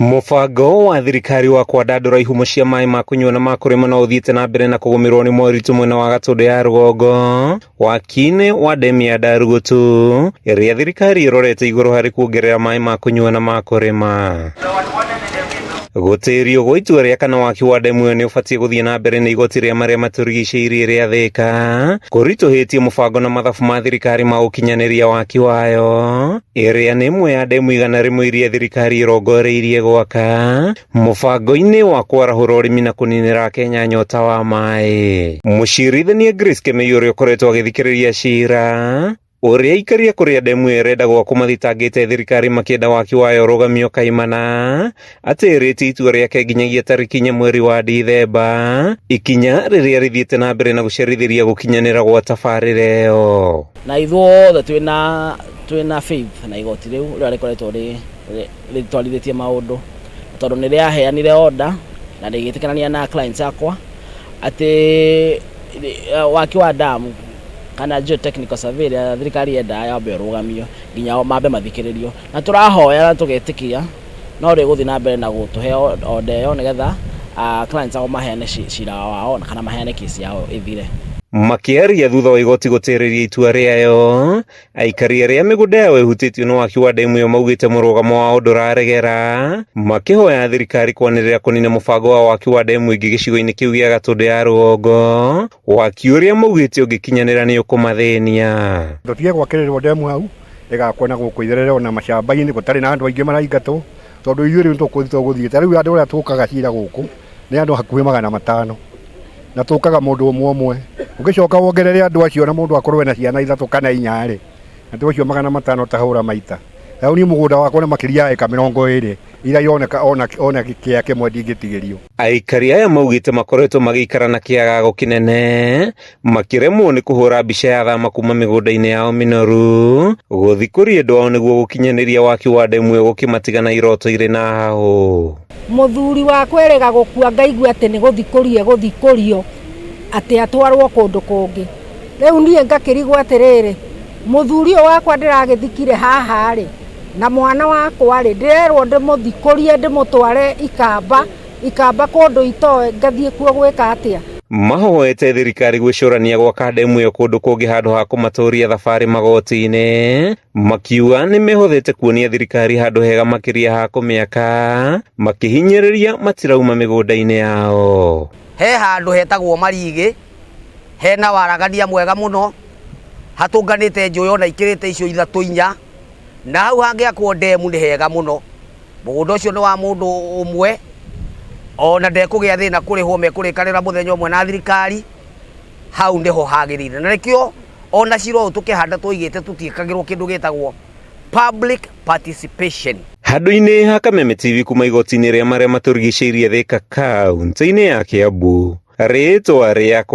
Mũbango wa thirikari wa kwandandũra ihumo cia maĩ ma kũnyua na ma kũrĩma no ũthiĩte na mbere na kũgũmĩrwo nĩ moritũ mwena wa Gatũndũ ya rũgongo waki-inĩ wa ndemu ya Ndarũgũtũ ĩrĩa thirikari ĩrorete igũrũ harĩ kuongerera maĩ ma kũnyua na ma kũrĩma. Gũtĩrio gwa itua rĩa kana waki wa ndemu ĩyo nĩ ũbatiĩ gũthiĩ na mbere nĩ igoti rĩa marĩa matũrigicĩirie rĩa Thĩka kũritũhĩtie mũbango na mathabu ma thirikari ma ũkinyanĩria waki wayo ĩrĩa nĩ ĩmwe ya ndemu 100 iria thirikari ĩrongoreirie gwaka mũbango-inĩ wa kwarahũra ũrĩmi na kũninĩra Kenya nyota wa maĩ. Mũcirithania Grace Kemei ũrĩa ũkoretwo agĩthikĩrĩria cira ũrĩa aikaria kũrĩa ndemu ĩyo ĩrenda gwakwo mathitangĩte thirikari makĩenda waki wayo ũrũgamio kaimana atĩrĩtie itua rĩake nginyagia tarĩki 4 mweri wa Dithemba, ikinya rĩrĩa rĩthiĩte na mbere na gũcerithĩria gũkinyanĩra gwa tabarĩra ĩyo. Na ithuothe twĩna faith na igoti rĩu rĩrĩa rĩkoretwo rĩtwarithĩtie maũndũ, tondũ nĩ rĩaheanire order na rĩgĩtĩkanania na clients akwa atĩ waki wa damu kana geotechnical survey ĩrĩa thirikari yendaga yambe ĩrũgamio nginya mambe mathikĩrĩrio, na tũrahoya na tũgetĩkia no rĩgũthiĩ na mbere na gũtũhe order ĩyo nĩgetha clients ao maheane cira wao kana maheane kesi yao ĩthire. Makĩaria thutha wa igoti gũtĩrĩria itua rĩayo, aikari arĩa mĩgũnda yao ĩhutĩtio nĩ waki wa ndemu ĩyo maugĩte mũrũgamo wao ndũraregera, makĩhoya thirikari kwanĩrĩra kũnina mũbango wa waki wa ndemu ĩngĩ gĩcigo-inĩ kĩu gĩa Gatũndũ ya rũgongo, waki ũrĩa maugĩte ũngĩkinyanĩra nĩ ũkũmathĩnia. Tũtige gwakĩrĩrwo ndemu hau ĩgakwo na gũkũ itherere ona macamba-inĩ gũtarĩ na andũ aingĩ maraingatwo, tondũ ithuĩ rĩu tũgũthiĩ ta rĩu andũ arĩa tũkaga cira gũkũ nĩ andũ hakuhĩ 500 na tũkaga mũndũ ũmwe ũmwe, ũgĩcoka wongerere andũ acio na mũndũ akorwo ena ciana 3 kana 4 rĩ, andũ acio 500 tahũra maita. Rĩu niĩ mũgũnda wakwa nĩ makĩria ya ĩka 20 iria ironeka ona kĩa kĩmwe ndingĩtigĩrio. Aikari aya maugĩte makoretwo magĩikara na kĩagago kĩnene makĩremwo nĩ kũhũra mbica ya thama kuma mĩgũnda-inĩ yao mĩnoru gũthikũria andũ ao nĩguo gũkinyanĩria waki wa ndemu ĩyo gũkĩmatigana iroto irĩ na hahũ. Mũthuri wakwa erĩga gũkua ngaigua atĩ nĩ gũthikũrio egũthikũrio atĩ atwarwo kũndũ kũngĩ. Rĩu niĩ ngakĩrigwo atĩrĩrĩ, mũthuri ũyũ wakwa ndĩragĩthikire haha rĩ, na mwana wakwa rĩ, ndĩrerwo ndĩmũthikũrie ndĩmũtware ikamba, ikamba kũndũ itoĩ ngathiĩ kuo gwĩka atĩa. Mahoete thirikari gwĩcũrania gwaka ndemu ĩyo kũndũ kũngĩ handũ ha kũmatũria thabarĩ magoti-inĩ, makiuga nĩ mehũthĩte kuonia thirikari handũ hega makĩria ha kũmĩaka, makĩhinyĩrĩria matirauma mĩgũnda-inĩ yao. He handũ hetagwo Marigĩ, hena waragania mwega mũno, hatũnganĩte njũĩ ona ikĩrĩte icio 3 4, na hau hangĩakwo ndemu nĩ hega mũno. Mũgũnda ũcio nĩ wa mũndũ ũmwe, ona ndekũgĩa thĩna kũrĩhwo, mekũrĩkanĩra mũthenya ũmwe na thirikari, hau nĩho hagĩrĩire. Na nĩkĩo ona cira ũyũ tũkĩhanda twoigĩte tũtiĩkagĩrwo kĩndũ gĩtagwo public participation. Handũ-inĩ ha Kameme TV kuma igoti-inĩ rĩa marĩa matũrigicĩirie Thĩka kaunti-inĩ ya Kiambu, rĩtwa rĩakwa